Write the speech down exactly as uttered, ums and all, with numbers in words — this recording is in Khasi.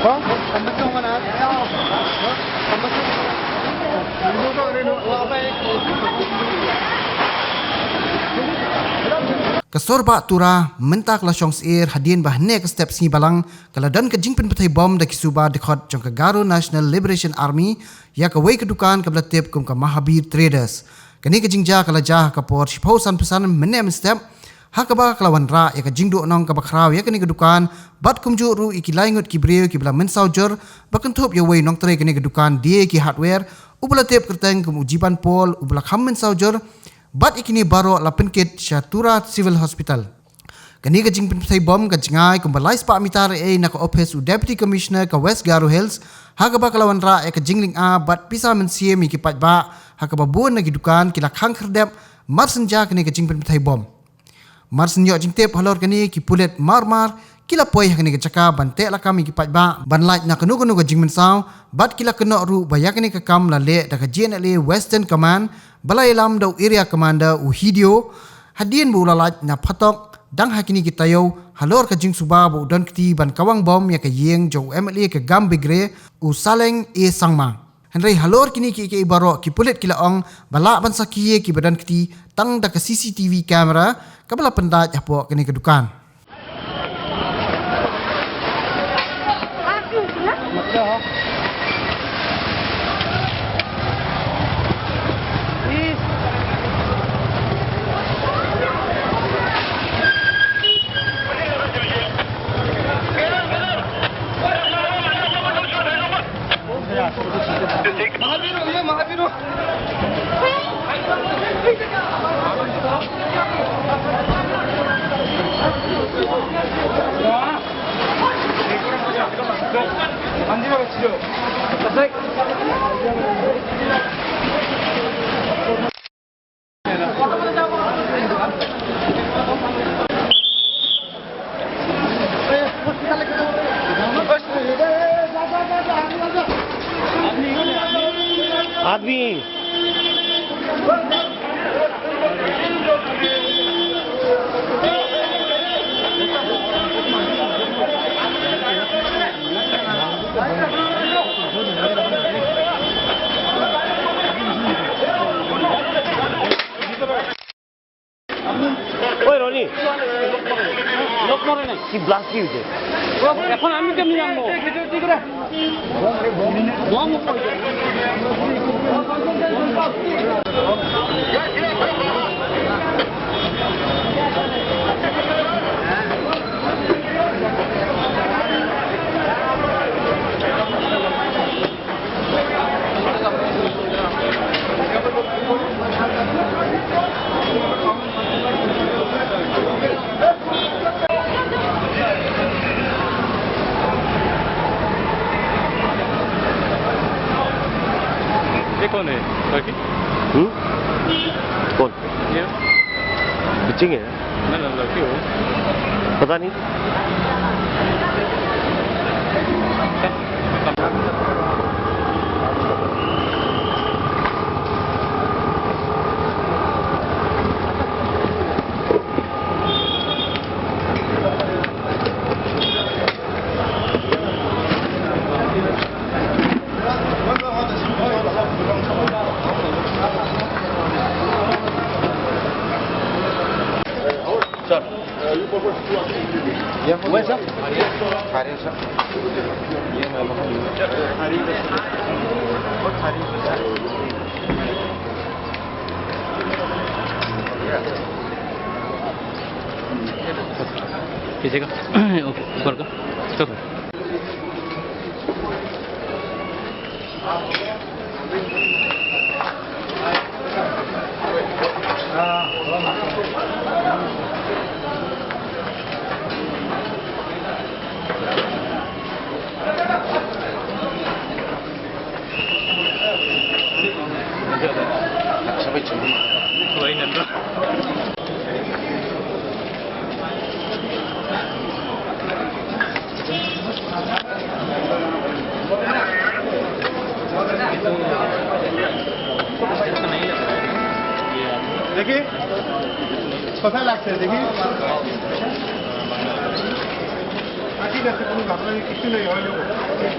Ka sor bah Tura mynta ka la shong syiar hadien ba hynne ka step sngi Balang ka la don ka jingpynpyrthei bom da ki suba dkhot jong ka Garo National Liberation Army ïa kawei ka dukan kaba la tip kum ka Mahabir Traders. Kane ka jingjia ka la jia ha ka por shiphew san phew san mynne mynstep, ha kaba ka la wanrah ïa ka jingduhnong kaba khraw ïa kane ka dukan bad kumjuh ruh ïa ki lai ngut ki briew kiba la mynsaw jur ba kynthup ïa uwei u nongtrei kane ka dukan die ki hardware uba la tip kyrteng kum u Jiban Paul uba la kham mynsaw jur, bad ïa kine baroh la pynkit sha Tura Civil Hospital. Kane ka jingpynpyrthei bom ka jngai kumba lai spah mitar ei na ka ophis u Deputy Commissioner ka West Garo Hills, ha kaba ka la wanrah ïa ka jinglynga bad pisa mynsiem ïa ki paidbah, ha kaba bun na ki dukan ki la khang khyrdep mar shen jia kane ka jingpynpyrthei bom. Mar shen ïoh jingtip halor kane, ki pulit mar mar ki la poi ha kane ka jaka ban teh lakam ïa ki paidbah ban lait na kano kano ka jingmynsaw, bad ki la kynnoh ruh ba ïa kane ka kam la leh da ka G N L A Western Command ba la ïalam da u Area Commander u Hideo, hadien ba u la lait na phatok dang ha kine ki taïew halor ka jingsuba ba u don kti ban kawang bom ïa ka ïing jong u M L A ka Gambegre u Saleng A Sangma. Hynrei halor kine kiei kiei baroh ki pulit ki la ong ba lah ban sakhi ïa kiba don kti tang da ka C C T V camera kaba la pyndait hapoh kane ka dukan. आदमी। ওই রনি, কি ব্লাস্ট কি হয়েছে? এখন আমি কেমনি জানবো? ये कौन है? बाकी? हम्म? कौन? ये? बिचिंग है। ना, ना, लड़की हो। पता नहीं। Sir. Yes, sir. Firing, sir. पीछे का। ओके, ऊपर का। Stop है। देखिए, पता लगता है, देखिए। কিছু নেই, হয়নি?